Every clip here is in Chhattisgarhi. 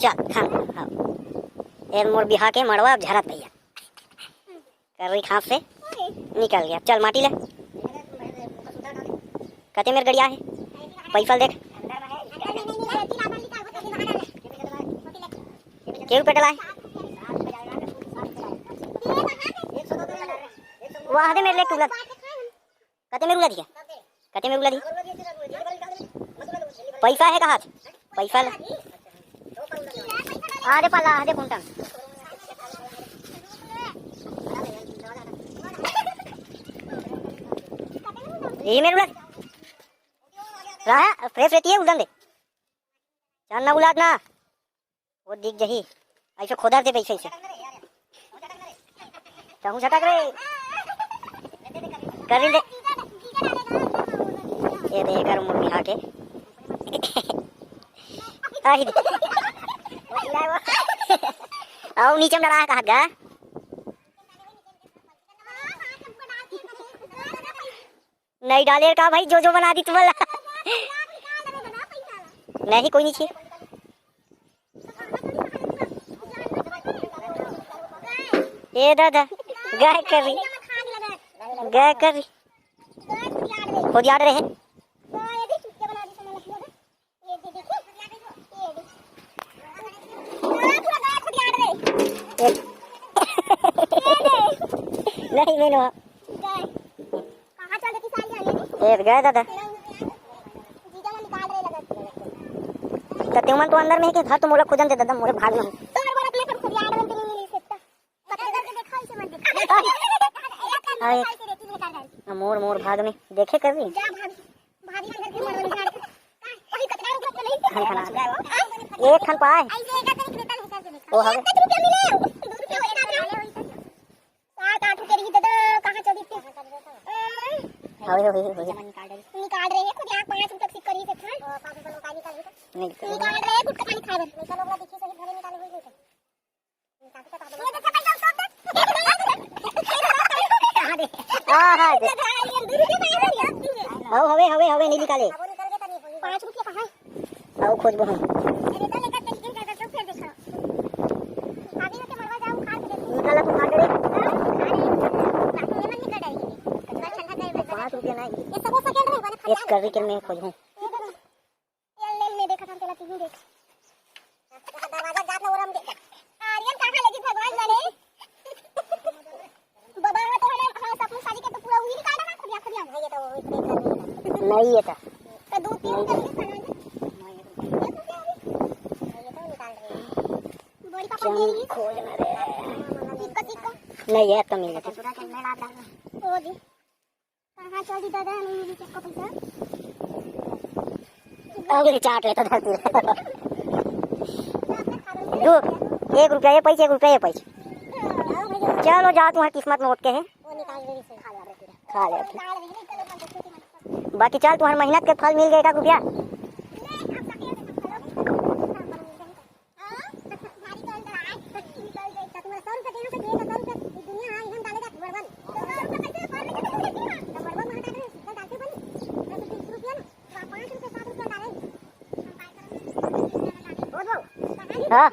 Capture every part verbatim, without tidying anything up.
चल, हाँ, हाँ। ए मोर बिहा के मड़वा अब झरत भैया। कर रही खांस से निकल गया। चल माटी ले। कते मेर गड़िया है, पैसा देख। केहू पेटला है। वाह दे मेरे ले टूला। कते मेर उला दिया? कते मेर उला दी? पैसा है कहाँ? पैसा ले। आधे पाला, आधे कुंटल। यही मेर उला दी। रहा, फ्रेश रहती है, उलन दे। चल ना उलाट ना। वो दिख जही। ऐसे खोदर दे पैसे ऐसे। कहूँ झटक रे। कर दे। ये दे कर मुर्गी हाके। आई दे। आओ नीचे में डरा कहा गा। नहीं डाले का भाई, जो जो बना दी तुम्हारा। नहीं, कोई नहीं छे। ए दादा, गाय करी, गाय करी। खुद याद रहे। नहीं, मैंने वहाँ। कहाँ चल देती सारी जाने? ए, गए दादा। जीजा मन निकाल रहे लगत। त तेमन तो अंदर में है कि घर तो मोला खोजन दे दादा, मोरे भाग में है। तोहर बरत में सब खुदियार मन के नहीं मिली सकता। पता करके देखा इसे मत देखा। अरे। मोर, मोर भाग में देखे कर रही। जा भाभी, भाभी मन घर के मरवा निकाल। वही कचरा उठा के नहीं। खाना, खाना। एक खन पाए। ऐसे एक आदमी के बेटा नहीं करके देखा। ओ, हवे। एक रुपया मिले, दो रुपया होए ना। सात आठ रुपया रही दादा, कहाँ चली थी? हवे, हवे, हवे। निकाल रहे हैं खुद, यहाँ पाँच रुपया सिक्का रही थे, हाँ? नहीं, निकाल रहे हैं गुटखा खाली खाए। निकालो, ओकरा देखिए, सही घरे निकाले हुए नहीं थे। हाँ, हाँ, दे। हवे, हवे, हवे, नहीं निकाले। पाँच रुपया कहाँ है? आओ, खोजबो हम। निकाला तो काट रे। पाँच रुपया नहीं। एक कर रही के मैं खोजूं। ये ले, ले देखा था, चला तू देख। दरवाजा जात ना ओरम दे। आर्यन कहाँ लगी भगवान जाने? बाबा, हाँ, तो है ना, हाँ, सपनू शादी के तो पूरा वही निकाल रहा है, खुदिया, खुदिया। नहीं, ये तो वही प्रेम कर रही है। नहीं, ये तो। तो दो तीन कर ली, खाना है। नहीं, ये तो निकाल रही है। बड़ी पापा दे रही है। खोज ना रे। इक्का, इक्का। नहीं, ये तो मिल गया। पूरा चल, मैं लात डाल रहा हूँ। ओ जी। कहाँ चल दी दादा, नहीं मिली चक्का पैसा। अगली चाट लेता धरती। दो, एक रुपया ये पैसे, एक रुपया ये पैसे। चलो जा, तुम्हारी किस्मत में उठ के है। खा ले अपने। बाकी चल, तुम्हारी मेहनत के फल मिल गए, एक रुपया। हाँ।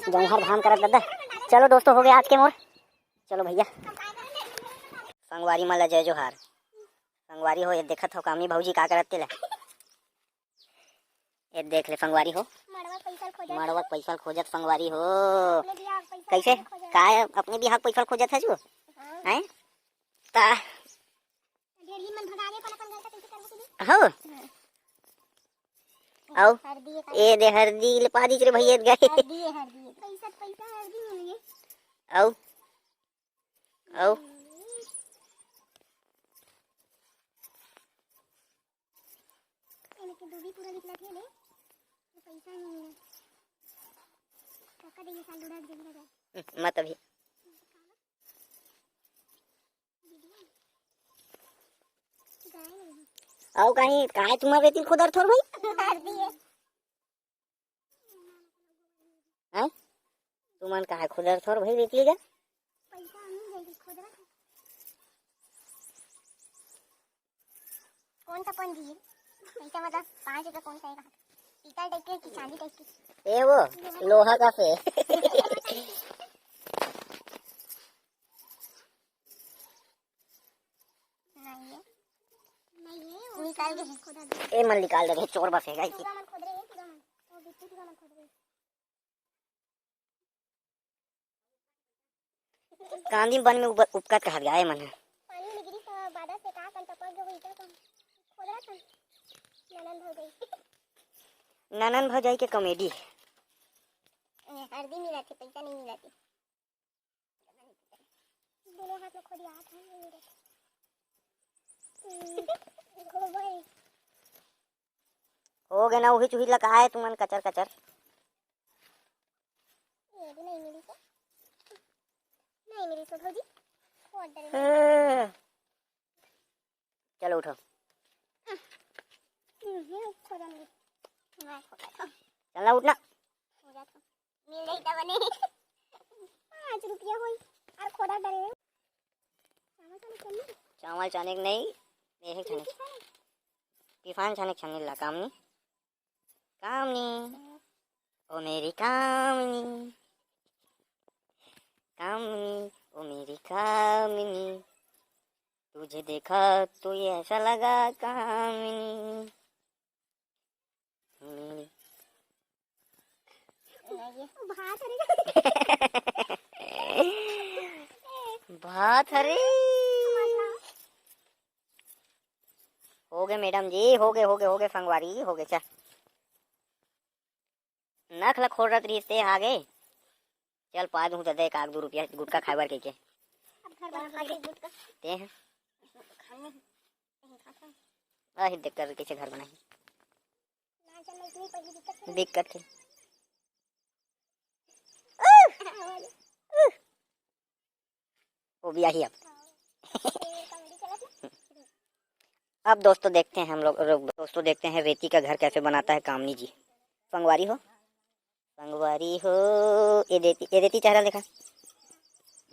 जौहर धाम करत दादा। चलो दोस्तों, हो गया आज के मोर। चलो भैया। संगवारी मन ला जय जोहार। संगवारी हो, ये देखत हो कामनी भौजी का करत तेला। ये देख ले संगवारी हो। मड़वा पैसा खोजत। मड़वा पैसा खोजत संगवारी हो। अपने बियाह के पैसा कैसे? खोजत। काय अपने बिहाव पैसा खोजत है जो? हाँ। हैं? ता ढेरही मन भगा दे, अपन, अपन घर का कैसे करबो तू? हो। हाँ। आओ। हरदी है, ए दे हरदी ले पा दीच रे भैया गए। हरदी है, हरदी है। पैसा, पैसा हरदी मिल गई। आओ। आओ। एमे के दूधी पूरा निकलत हे ले। तो पैसा नहीं है। काका दे ये साल उड़ा के जल्दी लगा। हम्म, मत अभी। गाय नहीं है। आओ कहीं, काय तुम्हारे बेटी खुदर थोर भाई? हरदी है। हैं? तुमन काहे खुदर थोर भाई बेच लीजा? पैसा नहीं दे के खुदरा। कौन सा पंजी है? पैसा मतलब पाँच रुपया कौन सा है? ए वो लोहा का से। ए मन निकाल दे, चोर बस है। कांदी बन में उब-, उपकत कहत गा ए मन ह। पानी में गिरी त बादर से का कन टपक गे, वही तो खोदरा कन। ननन भौजाई। ननन भौजाई के कॉमेडी। ए, हरदी मिलत हे, पैसा नहीं मिलत हे। दोनों हाथ में खोदिया हाथ में नहीं मिलत। हम्म, हो भाई। हो गे ना, उही चुही लकाए तुमन कचर कचर। ये भी नहीं मिली से। नहीं मिली से भौजी। खोद डरे। हम्म। चलो उठो। हम्म, खोद डरे। मैं खोद डरे। चलना उठना। हो जाता। मिल जाई त बने। पाँच रुपया होई। और खोदा डरे। चावल चने के नहीं। चावल चने के नहीं। ये है चने। पिफान चने के छन्नी ला कामनी। कामनी। ओ मेरी कामनी। कामनी, ओ मेरी कामनी। तुझे देखा तो ये ऐसा लगा कामनी। भात हरे। भात हरे। हो गे मैडम जी, हो गे, हो गे, हो गे संगवारी, हो गे। चल, नख ल खोरत रहिस ते आ गे। चल, पा दूँ दे एक आध दू रुपया गुटखा खाए बर कहिके। अब घर बना खा ले गुटखा। ते हैं। खाने नहीं खाता। आही देख कर कैसे घर बनाही। दिक्कत है। वो भी आही अब। अब दोस्तों देखते हैं हम लोग, लोग, दोस्तों देखते हैं रेती का घर कैसे बनाता है कामनी जी। संगवारी हो, संगवारी हो, ये देती, ये देती चेहरा देखा।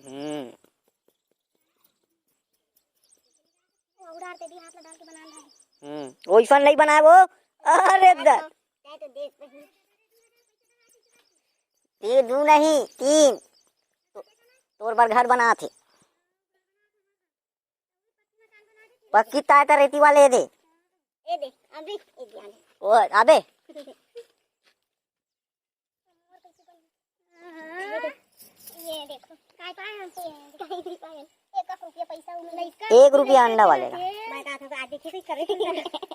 हम्म। उड़ार ते भी हाथ में डाल के बना रहा है। हम्म, वैसा नहीं बनाए वो। अरे द- ये दू नहीं, तीन। तो, तोर बर घर बना थे। पक्की ताय त रेती वाले दे। ए दे, अभी, ए दे, आने। ओ, अबे। ये देखो, काय पाए हमसे, काय नहीं पाए। एक रुपया पैसा वो मिला इसका। एक रुपया अंडा वाले का। मैं कहा था, आज देखिए, कुछ करे।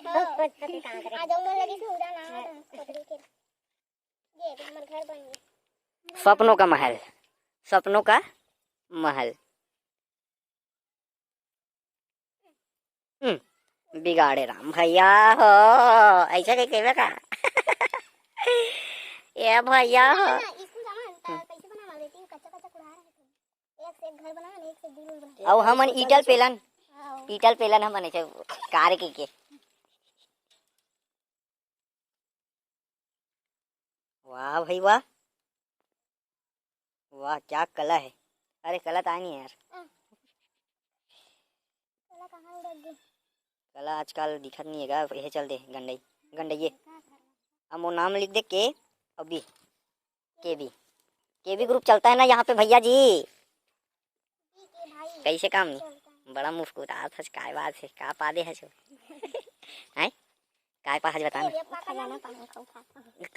हाँ। आज वो लगी से उड़ा ना, खोदरी के। ये भी हमारे घर बन गए। सपनों का महल, सपनों का महल। हम्म, बिगाड़े राम भैया हो, ऐसा कहीं कहबे का? ए भैया हो। ना, ना, इसको जाना है, हम्म। कैसे बना लेती हूँ, कच्चा कच्चा कुल्हाड़ा है तो। एक से एक घर बना, एक से एक दिल बना। अउ हमन ईटल पेलन, हाँ। ईटल पेलन हमन ऐसे कार के के। वाह भाई वाह, वाह क्या कला है। अरे कला तो आनी है यार। कला कहाँ उड़ग गई? कला आजकल दिखत नहीं है गा, यह चल दे गंडई, गंडइये। अब वो नाम लिख दे के अभी, केबी, केबी ग्रुप चलता है ना यहाँ पे भैया जी। कैसे काम नहीं? बड़ा मुस्कुरात हस, काय बात है, का पादे हस? हैं? काय पा हस बता ना।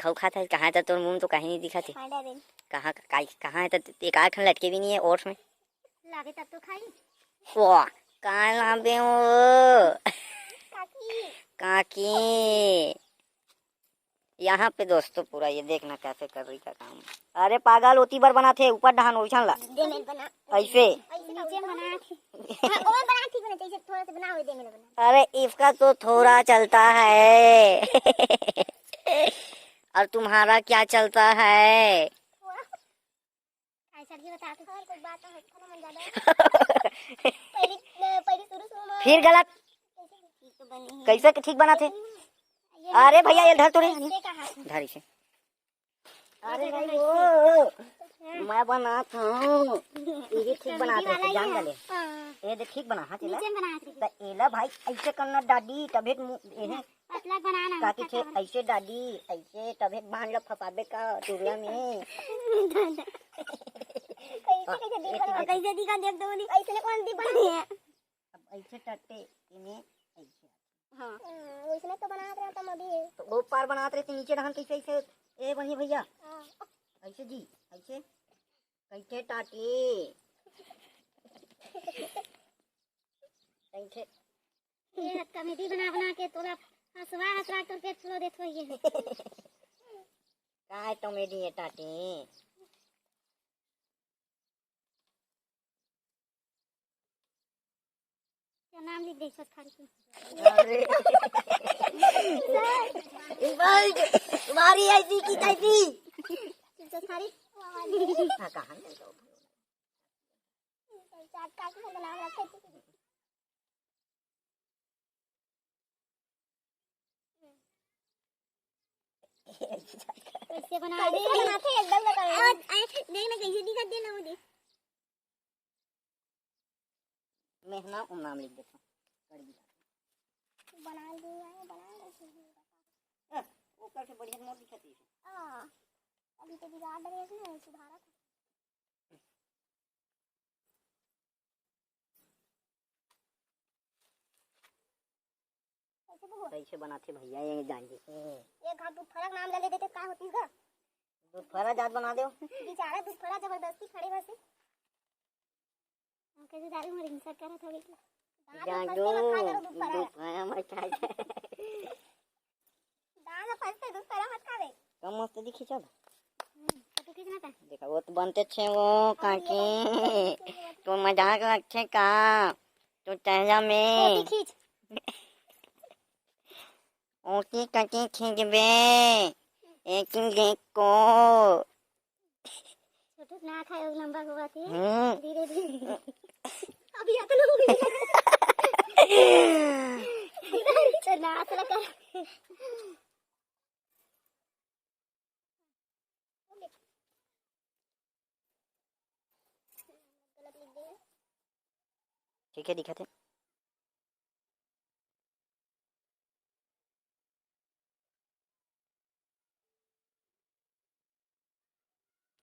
खऊ खात है, कहाँ है तो तोर मुंह में तो कहीं नहीं दिखा थे। कहाँ, काय, कहाँ है तो एक आध ठन लटके भी नहीं है ओठ में। लागे तब तो खाई। वाह, का लाबे वो? काकी। काकी। यहाँ पे दोस्तों पूरा ये देखना कैसे कर रही का काम। अरे पागल, ओती बर बना थे, ऊपर डहान ओइसन ला। दे में बना। ऐसे। ऐसे नीचे बना थे। हाँ, ओए बना थे, बना, जैसे थोड़ा सा बना हुए दे में बना। अरे इसका तो थोड़ा चलता है। और तुम्हारा क्या चलता है? काय सर जी बता तो। और कोई बात है, खाना मन ज्यादा है। पहली, पहली शुरू शुरू में फिर गलत। कैसे ठीक तो बनी है। कैसे के ठीक बना थे? ये अरे भैया, ये धर तो रे। कैसे कहा? धर इसे। अरे भाई, ओ, ओ। मैं बनात हूँ। ये ठीक बनात रहे, जान डाले। हाँ। ये दे ठीक बना, हाँ, चला। नीचे में बनात रहे। त एला भाई ऐसे करना दादी, तभे त मु-, एहे। पतला बनाना, का कि छे, पतला। ऐसे दादी, ऐसे तभे बांध लो फपाबे का टुरिया में। कैसे, कैसे दिखा, कैसे दिखा, देख दो नी। ऐसे कौन दी बना? अब ऐसे टट्टे, इन्हें ऐसे। हाँ। हाँ, वैसने तो बनात रहता हम अभी। तो वो पार बनात रहते नीचे रहन कैसे ऐसे, ए बनिए भैया। हाँ। ऐसे जी, ऐसे। कैसे टाटी? कैसे? ये कॉमेडी बना बना के तोला हंसवा हंसवा कर पेट फुला देत होइए। काय कॉमेडी है टाटी? क्या नाम लिख दे, सर, थारी को। अरे। भाई, तुम्हारी ऐसी की तैसी। सर, थारी। हाँ, कहाँ है? कैसे बना दे? कैसे बनाथे एकदम ना करे। और, अरे, देख ना कैसे दिखा दे ना मुझे। मैं ना वो नाम लिख देता हूँ। कर दिया। बना दे यार, बना दे। ए, वो करके बढ़िया मोर दिखाती है। हाँ। अभी तो बिगाड़ रहे हैं इसमें, सुधारा था। कैसे बबुआ? कैसे बनाथे भैया ये जान जी? एक हाथ दू फरक नाम ले लेते का होती गा? दू फरा जात बना दो। बेचारा दू फरा जबरदस्ती खड़े बसे। हम कैसे दारू में रिंसा करत होगी। दाल में जान फंसते दो, मत खा करो दू फरा। दू फरा मत खा जाए। दाल में फंसते दू फरा मत खावे। कम मस्त दिखी चल। हम्म, फोटो खींचना था। देखा, वो तो बनते छे वो काकी। तो मजाक लगते का? तो चेहरा में। फोटो खींच। ओके काकी खींचबे। एक देखो। छोटू ना खाए, वो लंबा होगा थी। हम्म। धीरे धीरे। अभी आता ना होगी। चल ना, असला कर। ठीक है, दिखाते।